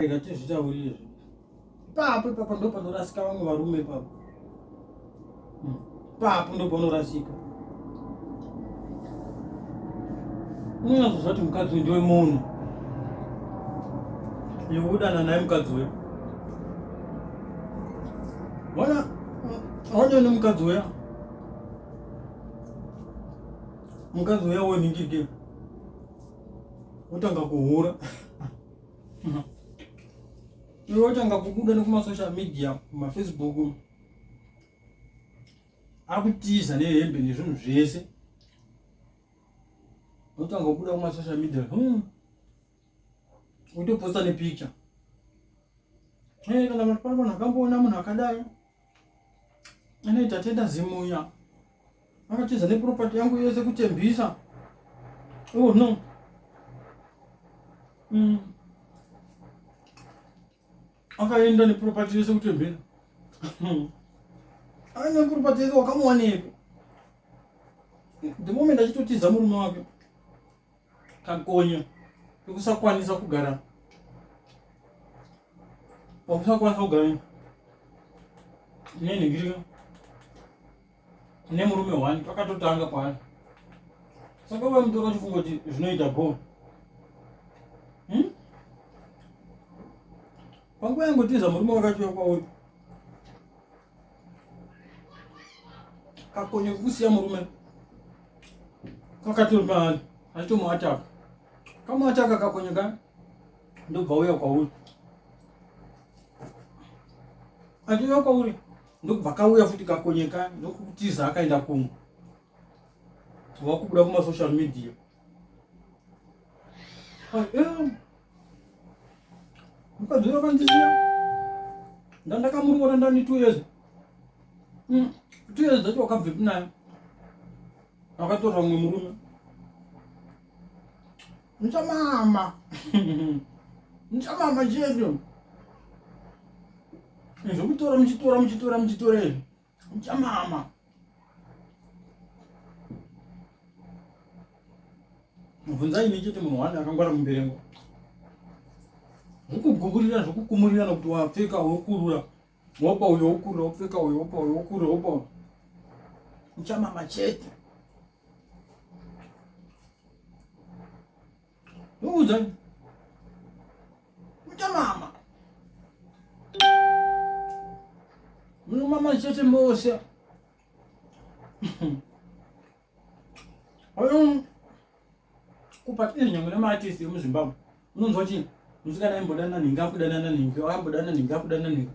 Rega tizvitaurire zvinhu. Ipapo ipapo ndo panorasika vamwe varume ipapo. Ipapo ndo panorasika. Unonyatsoziva kuti mukadzi uyu ndiwe munhu. Iwe udana naye mukadzi uyu. Wana wana nemukadzi uya. Mukadzi uya woningirike. Wotanga kuhura. Iwe wotanga kubuda nekumasocial media kumafacebook akutiza nehembe nezvinhu zvese wotanga kubuda kumasocial media wotoposta nepicture. Hey, kana pano vanhu akamboona munhu akadai anoita tenda zimunya akatiza neproperty yangu yese kutembisa. Oh no. Akaenda neproperty yese kutembisa. Aenda neproperty yese wakamuwanepi? The moment achitotiza murume wake kakonya ekusakwanisa kugara wakusakwanisa kugara nenhingirika nemurume one kakatotanga kwaari saka uya mutora uchifunga kuti zvinoita bho. Panguva yangotiza murume wakachiuya kwauri kakonye kusiya murume kakatori maari achitomuataka kamuataka kakonye ka ndobva uya kwauri achiuya kwauri ndokubva kauya futi kakonye ka ndokutiza akaenda kumwe wakubuda kumasocial media. Mukadzi uyo akandisiya ndandakamuroora ndani 2 years. 2 years dzacho wakabvepi naye akatora mumwe murume. Nchamama nchamama chedu zvekutora muchitora muchitora muchitora izvi nchamama. Bvunzai ini chete munhu wani akangwara mumberengo zvokugugurira zvokukumurira nokuti wapfeka wokurura wopa uyo wokurura wopfeka uyo wopa uyo wokurura wopa uyo uchamama chete. Ndokuudza uchamama munomama chete mose. Kupa iri nyangwe nemaartist emuZimbabwe unonzwa kuti musikana aimbodana nhingi akudanana nhingi akambodana nhingi akudana nhingi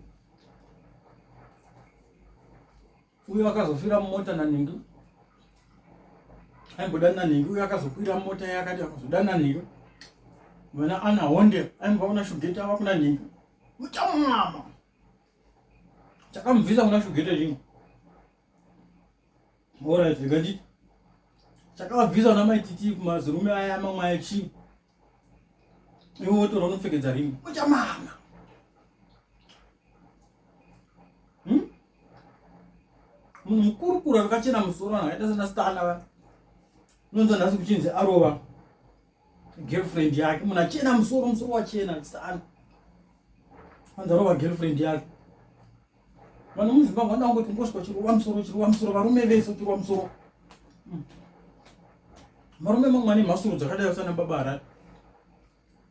uyo akazofira mumota nanhingi aimbodana nhingi uyo akazokwira mota yakati akazodana nhingi vana ana honde aimbova kuna shugeta ava kuna nhingi muchamama chakamubvisa kuna shugeta chimwe. Alright, rega nditi chakavabvisa vana mai titi kumazirume aya mamwe aya chii iwe wotora unopfekedza ringi uchamama. Munhu mukuru kuru akachena musoro vanhu akaita sana stana va unonzwa nhasi kuchinzi arova girlfriend yake munhu achena musoro musoro wachena stana anzi arova girlfriend yake. Vanhu muZimbabwe vanoda kungoti ungosvika uchirova musoro uchirova musoro varume vese uchirova musoro. Varume mamwe ane mhasuru dzakadai sana baba Harare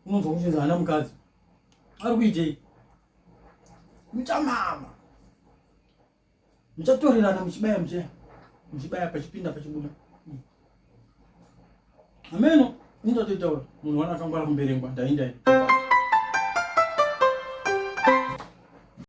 unonzwa kuchinzi haana mukadzi ari kuitei muchamama muchatorerana muchibaya muchaya muchibaya pachipinda pachibuda. Ameno indatoitaura munhu wana akangwara kumberengwa ndaindai.